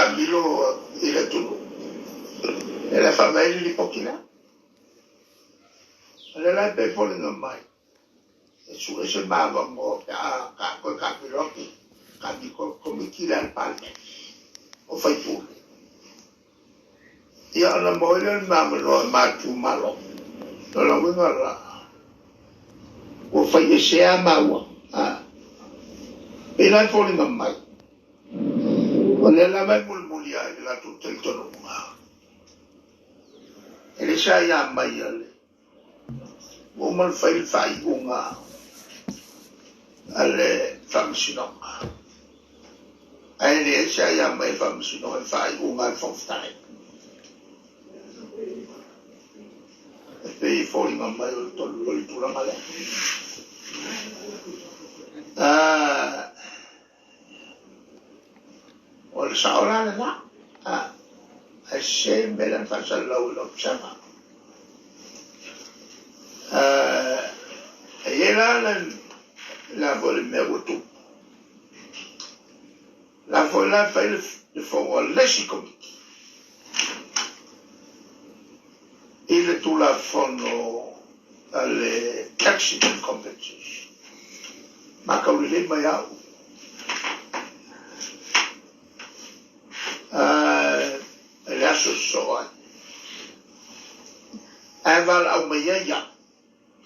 taamilo i le atunuu e le faavae le lipoti lea. O lea la e pei e foliga mai e sue se ma avanoa pe a toe taamilo atu Komiti lea a le Palemene o sui usufono. Ia ona maua ai lea o le ma avanoa e ma itumalo. O lona uiga la, ua fai ese lava maua. Pei la e foliga mai, o lea lava e mulimuli lava i le latou talitonuga, e le se aia mai a le ua uma ona fai le faaiuga a le Faamasinoga, ae leai se aia mai a le Faamasinoga i le faaiuga a le Fofoga Fetalai. E pei e foliga mai o le tulaga lea. O le sao la lena. Ae sese le mea lea na faasalalau e le Observer. E i ai la le a foi le mea ua tupu. La foi la fai le fono a le isi Komiti i le Tulafono a le Accident Compensation. Matau lelei mai au. I le aso sosoo ai. Ae valaau mai ai au,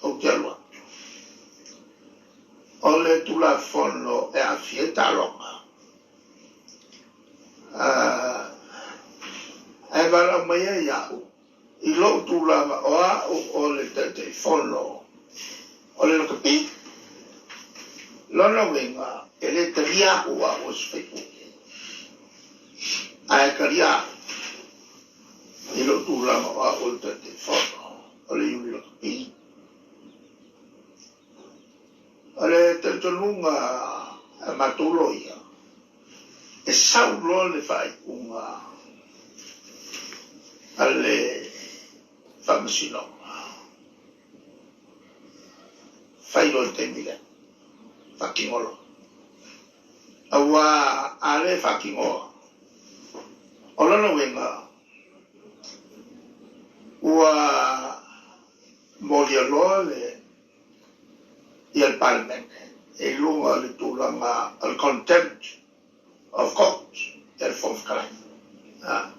ou te alu atu. O le Tulafono e aafia ai taaloga. Ae valaau mai ai au i lou tulaga o au o le Taitaifono o le lakapi. Lona uiga, e le talia au o au o se sui usufono, ae talia au i lou tulaga o au o le Taitaifono o le Iuni Lakapi. O le talitonuga a matou loia, e sau loa le faaiuga a le Faamasinoga, fai loa i le taimi lea, faatino loa. Aua a le faatinoa, o lona uiga ua molia loa le ia le Palemene i luga o le tulaga o le contempt of court ia le Fofoga Fetalai.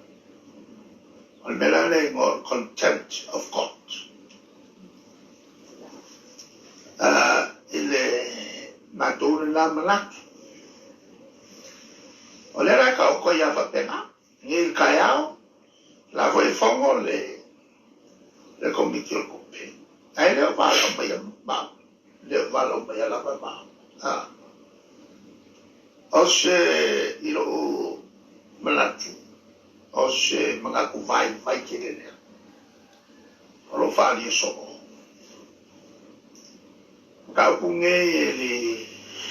O le mea la lea e igoa o le contempt of court. I le matou lena manatu. O lea la e taoto ai lava faapena, nei le taeao, la foi e fono le Komiti o le Tupe. Ae le o valaau mai ma au, le o valaau mai lava ma au. O se, i lou manatu, o se manatu vaivai tele lea, o lo o faaalia soo. Mataupu nei e le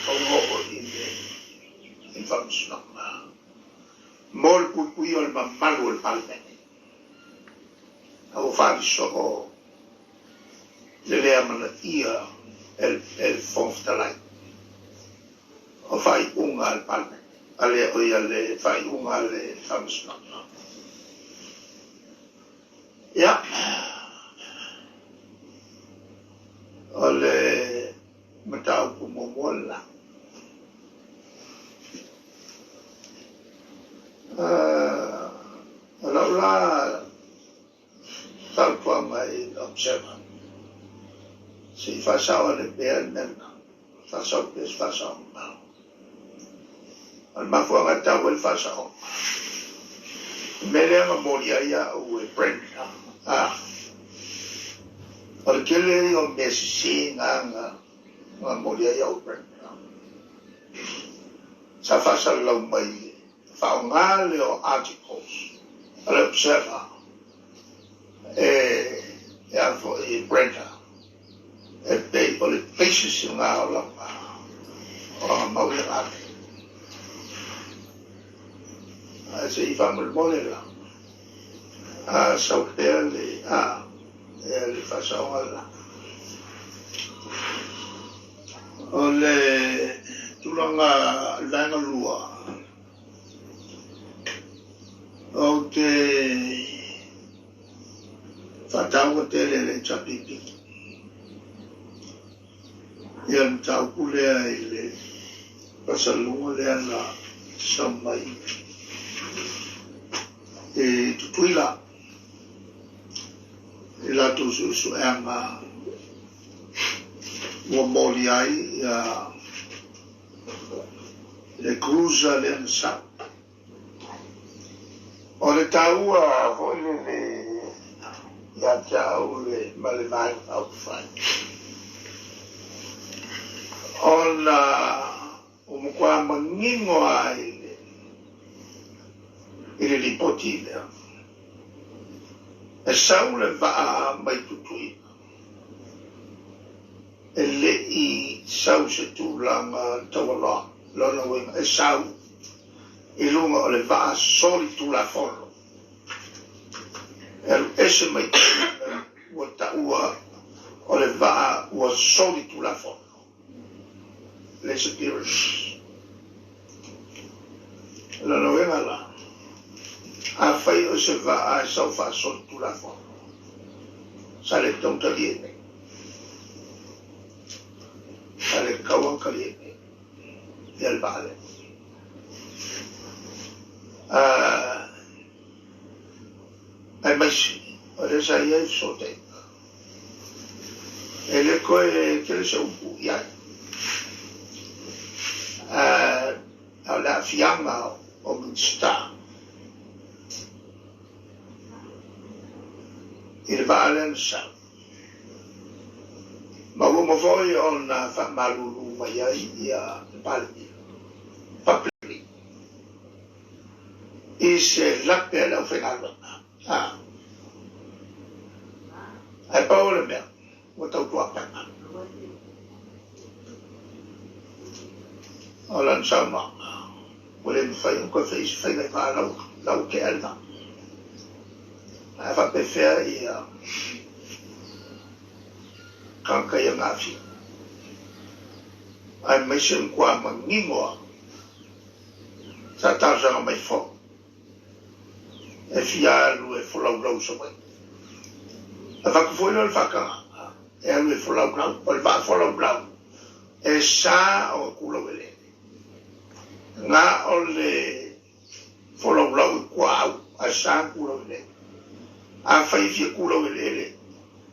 oo i le Faamasinoga mo le puipuia o le mamalu o le Palemene. A ua faali soo le le amanaia e le Fofoga Fetalai o faaiuga a le Palemene, a le faaiuga a le Faamasinoga. Ia, o le mataupu muamua lena. O lau la fautuaga i le Observer, se i faasao ane pea le mea lena, faasao pea se faasaoga. O le mafuaaga e tatau ai le faasaoga, o le mea lea na molia ai au e Brenda, o le tele ia o mea sese na na molia ai au e Brenda. Sa faasalalau mai faaaoga lea o articles a le Observer e a foi Brenda e pei o le basis lena o lana o mau ia na ave. Ae se i faamolemole la, sau pea le faasaoga lena. O le tulaga le vaega lua, Ou te faataua tele le HRPP. Ia le mataupu lea i le faasalalauga lea na sau mai i Tutuila i latou suesuega ua moli ai ia le cruiser lea na sau. O le taua foi lele ia te au le ma le Vaega Faaupufai, ona ua matua manino lava i le lipoti lea, e sau le vaa mai Tutuila, e le i sau i se tulaga taualoa, lona uiga e sau i luga o le vaa solitulafono e alu ese mai Tutuila, ua taua o le vaa ua solitulafono le disappearance. O lona uiga la, afai o se vaa e sau faasolitulafono, sa le tatau ona talia i inei. Sa le tatau ona talia i inei ia le vaa lea. Aemaise o lea sa i ai fesootaiga. E le toe tele se upu i ai. A o le aafiaga o Minisita i le vaa lea na sau, ma ua uma foi ona faamalulu mai ai le Palemia publicly i se lape a le aufaigaluega. Ae pau o le mea ua tautuaupega o lana saunoaga, ua le mafai ona toe fai se faiga i vaa la ua tea le vaa. Ae faapefea ia tagata ia na aafia, aemaise o matua manino lava sa talosaga mai foi e fia alu e folaulau i Savaii. Avatu foi lea o le faatagaga e alu e folaulau, o le vaa folaulau e sa ona tulau eleele. Na o le folaulau i tuaau ae sa ona tulau eleele. Afai e fia tulau eleele,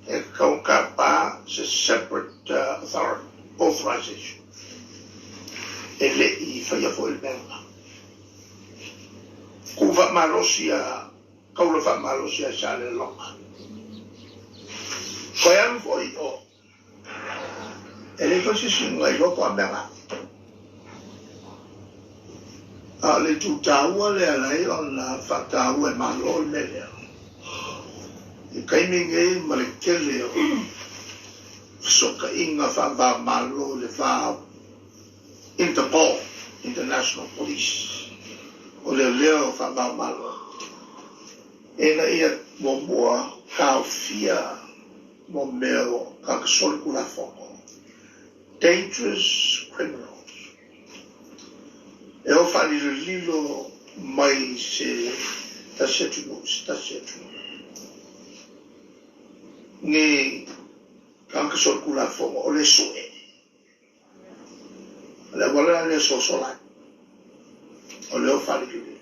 e tatau ona tapa se separate authority, authorization. E le i faia foi le mea lena. Tuu faamalosi a taula faamalosi a Salelologa. Toe alu foi i o, e leai foi se isi na iloa po o a mea na. A o le itu taua lea e ala ai ona faataua e Malo le mea lea, i taimi nei ma le tele o fesootaiga faava-o-Malo i le va o Interpol, International Police, o leoleo faava-o-Malo, ina ia muamua taofia mo mea o tagata solitulafono, dangerous criminals, e o faalilolilo mai se tasi atunuu i se tasi atunuu. Ni tagata solitulafono o le sue, o le auala lea e sosola ai, o le o faalilolilo.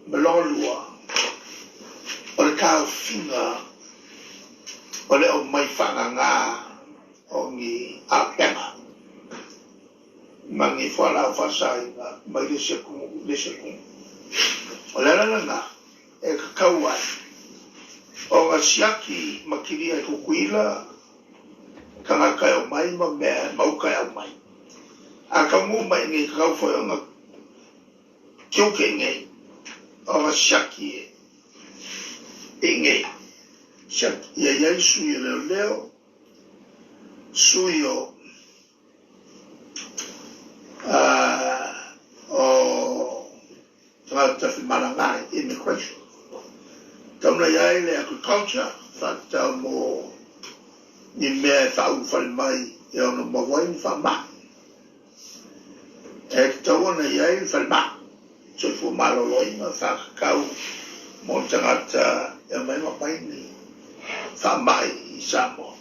Ma lona lua, o le taofiga o le aumai faagaga o ni auupega ma ni fualaau faasaina mai le isi atunuu i le isi atunuu. O le ala lena e tatau ai ona siaki ma kilia i Tutuila tagata e omai ma mea ma uta e aumai. A taunuu mai i inei, tatau foi ona tiute i inei, ona siaki i inei. Siaki ia i ai sui o leoleo, sui o o tagata femalagaai, immigration. Tatau ona i ai le agriculture, faatatau mo ni mea e faaulufale mai e ono maua ai ni faamai. E tatau ona i ai le falemai, soifua maloloina, faatatau Mo le tagata e aumai ma aumai ni faamai i Samoa.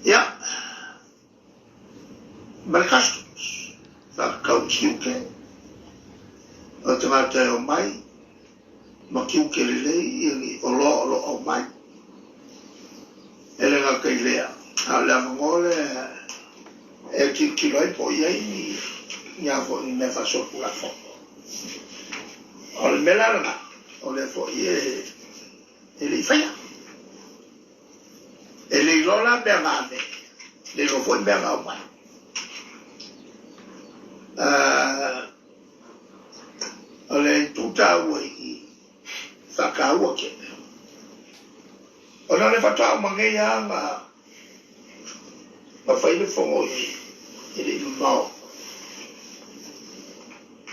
Ia, ma le customs, faakau tiute o tagata e omai ma tiute lelei ia ni oloa o lo o aumai. E le gata i lea, a o le avanoa lea e tilotilo ai po o i ai ni a foi ni mea faasolitulafono. O le mea la lena, o lea foi e le i faia. E le iloa la mea na ave, le iloa foi mea na aumai. O le itu taua i i, faataua tele. Ona o lea faatoa uma nei lava na fai le fono i e le i mamao.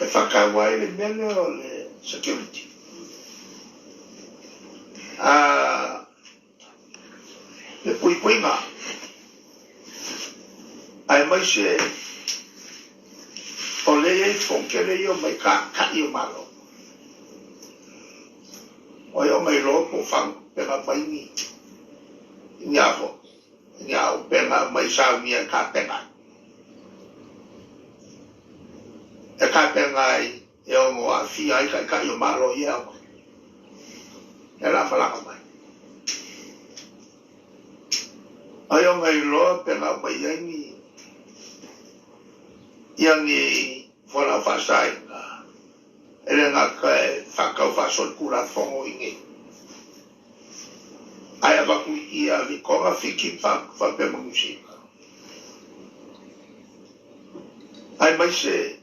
E faataua ai le mea lea o le security. Le puipuiga aemaise o lea e i ai fonotele ia o mai tata'i o Malo. O ai o mailoa po o faapena mai ni a foi, ni a upega mai saunia e tapena ai. E tapena ai e ono aafia ai taitai o Malo ia e aumai. E la malaga mai. Ai o iloa pe na aumai ai ni ia ni fualaau faasaina e le gata e faatau faasolitulafono i inei. Ae avatu i ia Vitoga, Fiti faapea ma Niu Sila. Aemaise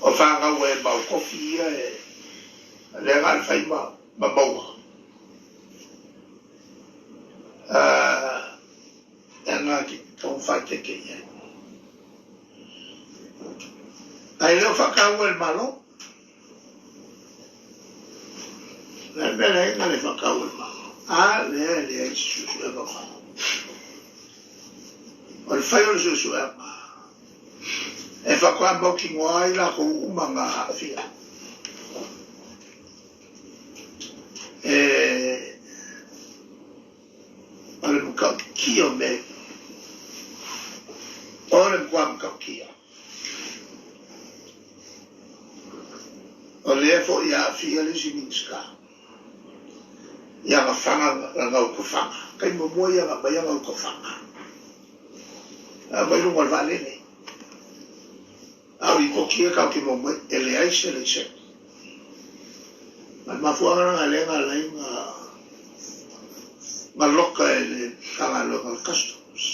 o fanau e mau kofi ia e lea na le fai ma maua. E nga ki tau whaitete i ai. Ae leo whakaua e le Malo. Le mea lea na le whakaua e le Malo. A lea lea i suesuega o. O le fai o le suesuega. E whakaua mautinoa ai lakou uma nga aafia. E o le matautia o mea. O le matua matautia. O lea foi aafia le isi Minisita. Ia na faga na gauta faga. Kai muamua ia na aumai gauta faga. Aumai luga o le vaalele. A o lipoti ia tatou te maua mai e leai se laisene. Ma le mafuaaga lena lea na ala ai na loka e le Matagaluega o le Customs.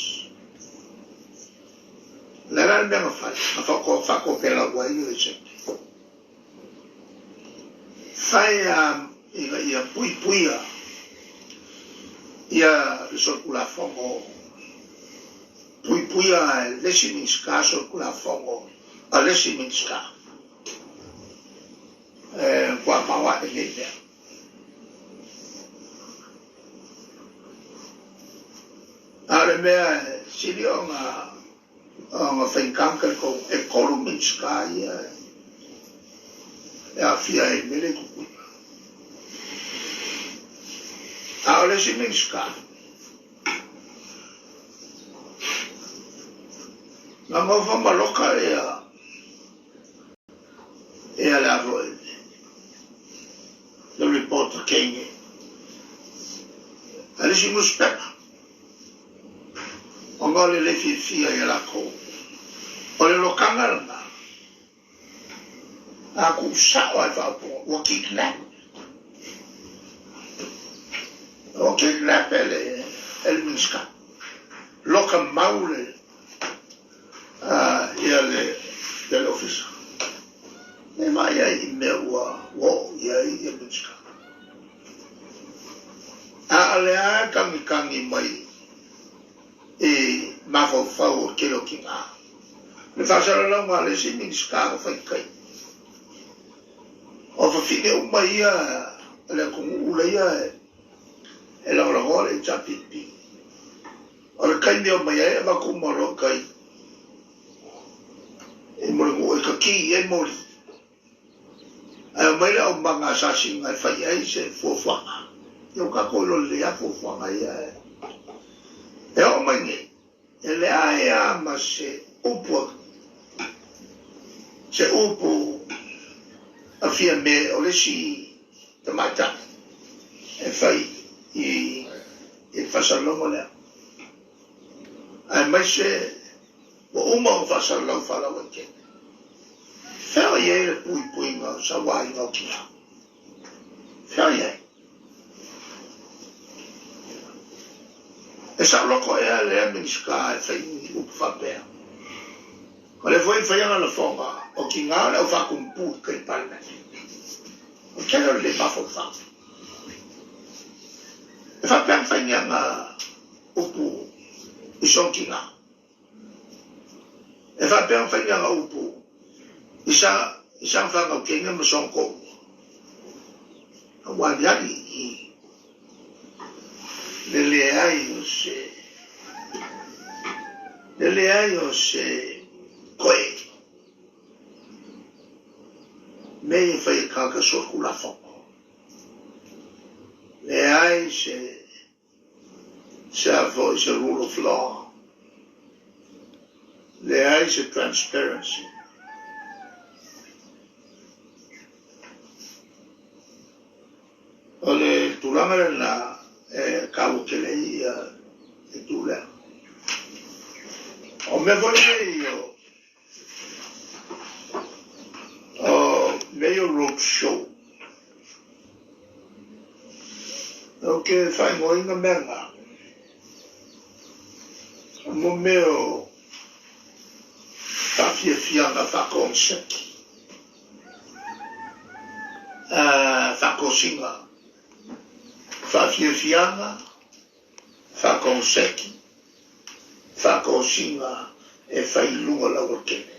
O le a la le mea na fai, na faatopelau ai le laisene. Fai ina ia puipuia ia le solitulafono, puipuia e le isi Minisita solitulafono a le isi Minisita. E matua maoae nei mea. A o le mea e sili ona faigata talitonu, e 3 Minisita ia e aafia ai i le mea lea i Tutuila. A o le isi Minisita, na nofo ma loka ia le a foi le report Kenge. A le isi newspaper, ona o le le fiafia ia lakou. O le lokaga lena, a kuusao ai faaupuga, ua kidnap. Ua kidnap e le Minisita. Loka mau le ia le ofisa. E mai ai i mea ua oo i ai ia Minisita. A o le a kagikangi mai i mafaufau o tele o tina. Le faasalalauga a le isi Minisita na faitai. O fafine uma ia le atunuu leia e lagolagoa le HRPP. O le taimi o mai ai avatu uma loa tai i Mulinuu e tatī ai moli. Ae aumai le aumaga a sasiga e fai ai se fuafuaga. Ia ua tatou iloa lelei lava fuafuaga ia e oo mai nei, e leai lava ma se upu se upu a Fiame o le isi tamaitai e fai i le faasalalauga lea, aemaise ua uma ona faasalalau faalauaitele. Fea o i ai le puipuiga o sauaina o tina? Fea o i ai? E saoloto ea lea Minisita e fai ni upu faapea? O lea foi e fai ana lafoga o tina o le au faatumupu i tai i le Palemene. O le tele o le le mafaufau. E faapea ona fai ni ana upu i sona tina. E faapea ona fai ni ana upu i sana fanau teine ma sona toalua. Ua aliali i i le leai o se le leai o se koe mea ia e fai e tagata solitulafono. Leai se se a foi se rule of law. Leai se transparency. O le tulaga lena e taua tele ai le itu lea. O mea foi nei o mea ia o road show, ou te faaigoaina mea na, mo mea o faafiafiaga faakoneseti, faatosina, faafiafiaga faakoneseti, faatosina e fai i luga o le aualatele.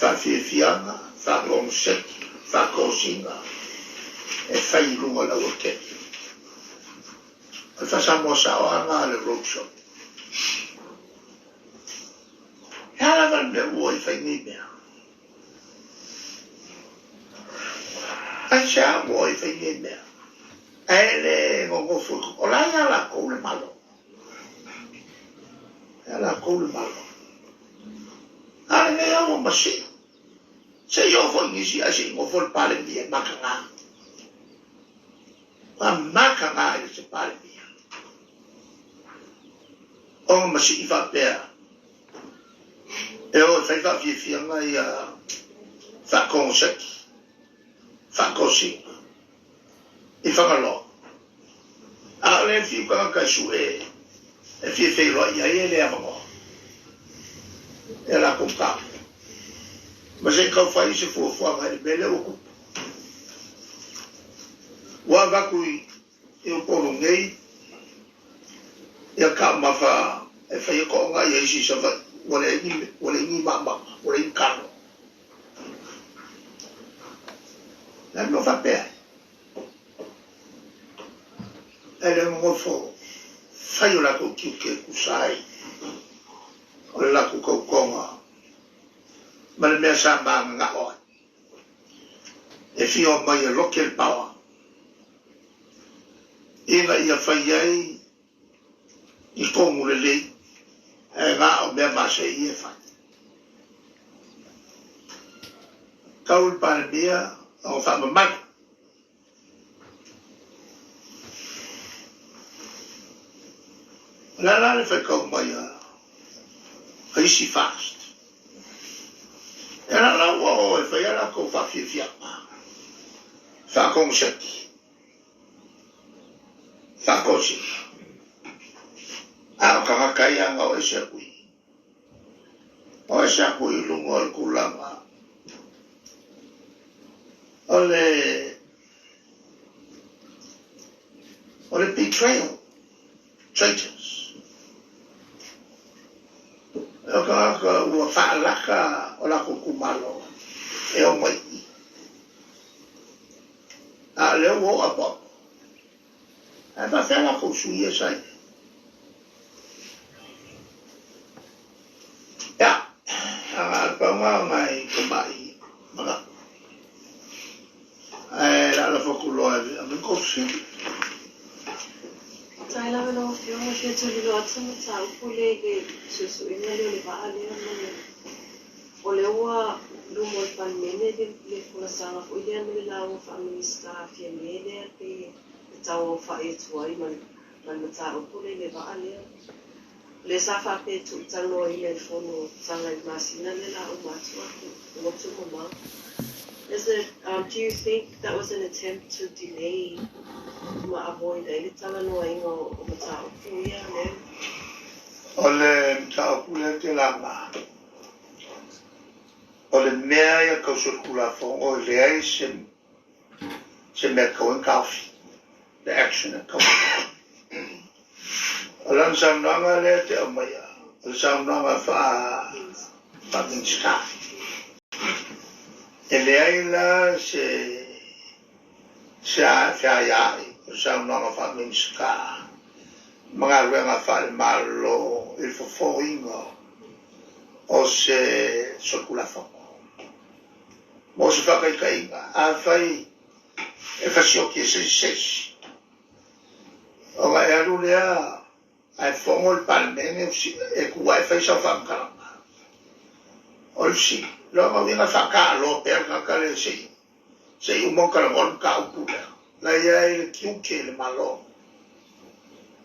Faafiafiaga, faakoneseti, faatosina e fai i luga o le aualatele. O le faasamoa sao lava lena o le road show. E a lava le mea ua i fai nei mea? Aisea ua i fai nei mea? Ae le nonofo i o la e ia latou le Malo. Ia latou le Malo. A lenei lava ua masii. Se i oo foi nisi ae se i nofo le Palemia e mataga. Ua mataga i se Palemia. Ona masii faapea e o e fai faafiafiaga ia faakoneseti, faatosina i Fagaloa. A o le fiu tagata e sue e fia feiloai ai e le avanoa e latou mataupu. Ma se i tau fai se fuafuaga i le mea lea ua tupu. Ua avatu i Upolu nei ia taumafa e faia toaga i isi i Savaii, ua leai ni maamaga, ua leai ni talo. O le a le mea o faapea ai? Ae le nonofo fai o latou tiute e tusa ai o le latou tautoga ma le mea sa mananao ai e fia omai e lote le paoa ina ia fai ai ni tonu lelei ae na o mea masei ia e fai. Tau i le Palemia ona faamamalu. O le a la le faitau mai a isi FAST? E la la ua o e fai a latou faafiafiaga, faakoneseti, faatosina. A o tagata ia na o ese atu i, o ese atu i luga o le tulaga o le o le betrayal, traitors. O tagata ua faalaka o latou itumalo e omai i i. A o lea ua oo apoapo. Ae faapefea latou sui ia sa i ai? Ia, a na o le pau lena o nai tamai fesili. Faafetai lava i lau Afioga. E fia tulilo atu se mataupu lea i le suesuega lea o le vaa lea ma le o lea ua luma o le Palemene le folasaga foi lea ma le lauga faa-Minisita a Fiame lea pei e tauaofai atu ai ma le mataupu lea i le vaa lea. O lea sa faapea e tuutalanoaina i le fonotaga i le masina lea la uma atu ua tuumamao. Is it, do you think that was an attempt to delay ma avoid ai le talanoaina o mataupu ia lea? O le mataupu lea te laga, o le mea ia tausolitulafono e leai se mea tatau ai ona taofi le action e tatau. O lana saunoaga lea te aumaia, o le saunoaga faa-Minisita. E leai la se feaiaai o le saunoaga faa-Minisita ma galuega faale-Malo i le fofoina o se solitulafono. Mo se faataitaiga, afai e fasioti e se isi, ona e alu lea ae fono le Palemene e tuai e fai sau faamatalaga. O le fesili, lona uiga e faataaloa pea le tagata lea se i uma ona talanoa le mataupu lea. La e i ai le tiute i le Malo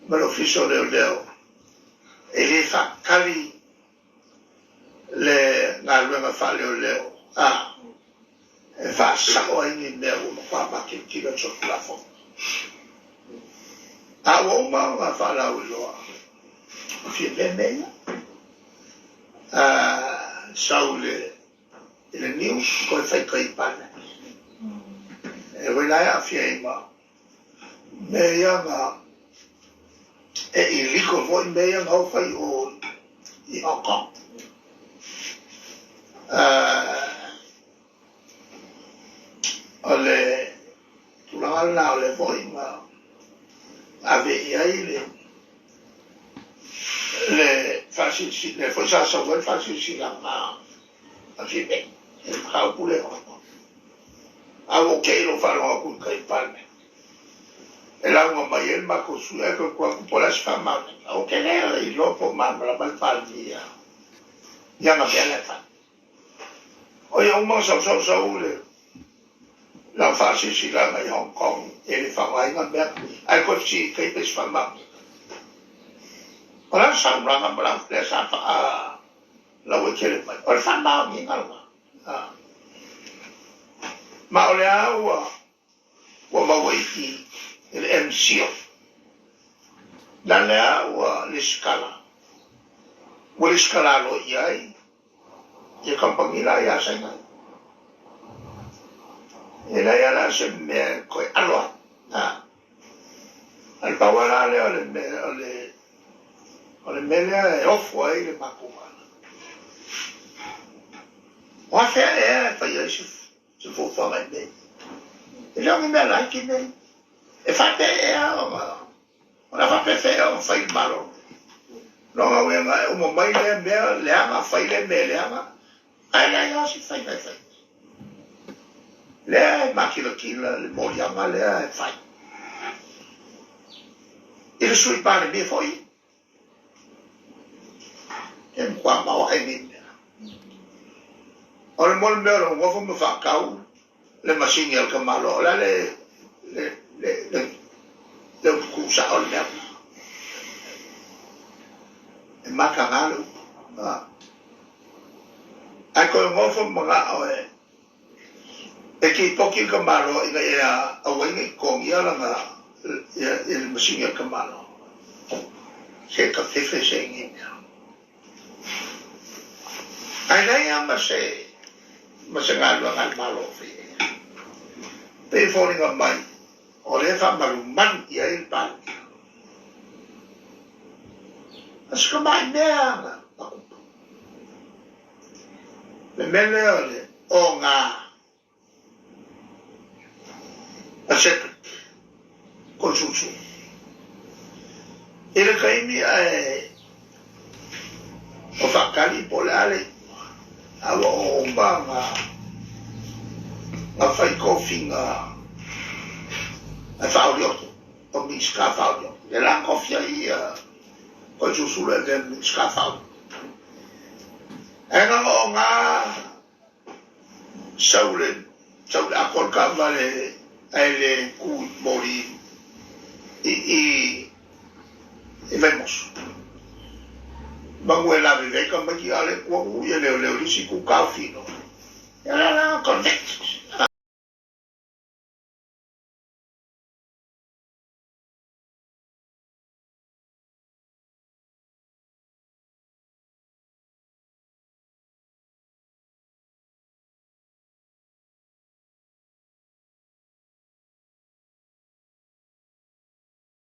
ma le Ofisa o Leoleo e le faatali le galuega faaleoleo e faasao ai ni mea ua matua matilotilo i solitulafono. A ua uma ona faalauiloa o fia mea mea ia. Sau i le news toe fai i Palemene. E oi la e aafia ai ma mea ia na e illegal foi mea ia na o fai o i Hong Kong. O le tulaga lena o le foi na ave i ai le faasilasila, le foi sa sau ai le faasilasilaga a Fiame i le mataupu lea. A ua ok lou faalogo atu i tai i le Palemene. E lauga mai ai le matou sui ae toe tuu atu po o le a se faamaoniga. Ou te le iloa po o malamalama le Palemia i ana mea la e fai. O ia uma sau sau sau le lau faasilasilaga i Hong Kong e le faaaogaina mea ae toe fesili tai pe se faamaoniga. O la saunoaga ma lau lea sa faa lauaitele mai. O le faamaoniga lena. Ma o lea ua maua i le MCO. Na lea ua lesitala. Ua lesitala loa i ai ia kamupani la ia Saina. E leai la se mea e toe alo ai. A le pau la lea o le mea lea e ofo ai le matou ala. O afea ea e fai ai se fuafuaga i mea. E le o ni mea laiti nei. E faapea ea ona faapefea ona fai le Malo. Lona uiga e uma mai lea mea leaga, fai lea mea leaga, ae leai lava se faiga e fai. Lea e makilatila le moliaga lea e fai. I le sui Palemia foi, e matua maoae nei mea. O le mo le mea o le nofo ma faatau le masini a le tamaloa, o le a le upu sao o le mea. E mataga le upu. Ae toe nofo manao e tipoki le tamaloa ina ia aua ne i totogia lana i le masini a le tamaloa. Se tafefe se nei mea. Ae leai lava ma se galuega a le Malo o faia ai. Pei e foliga mai o lea e faamalumalu i ai le Palemia. A se tamai mea na tupu. Le mea lea o le oga a Cedric Consulsu. I le taimi ae o faatali po o le a le a ua uma na fai tofiga Ae faaolioli o Minisita faaolioli. Le la kofia ia ko susulu e le Minisita faaolioli. Ae na o ngā saule saule a kolka vale ai le ku mori i i Vaimoso. Mangu e lawe veka maki ale kua u ia leo leo lisi ku kau fino. Ia la la convict.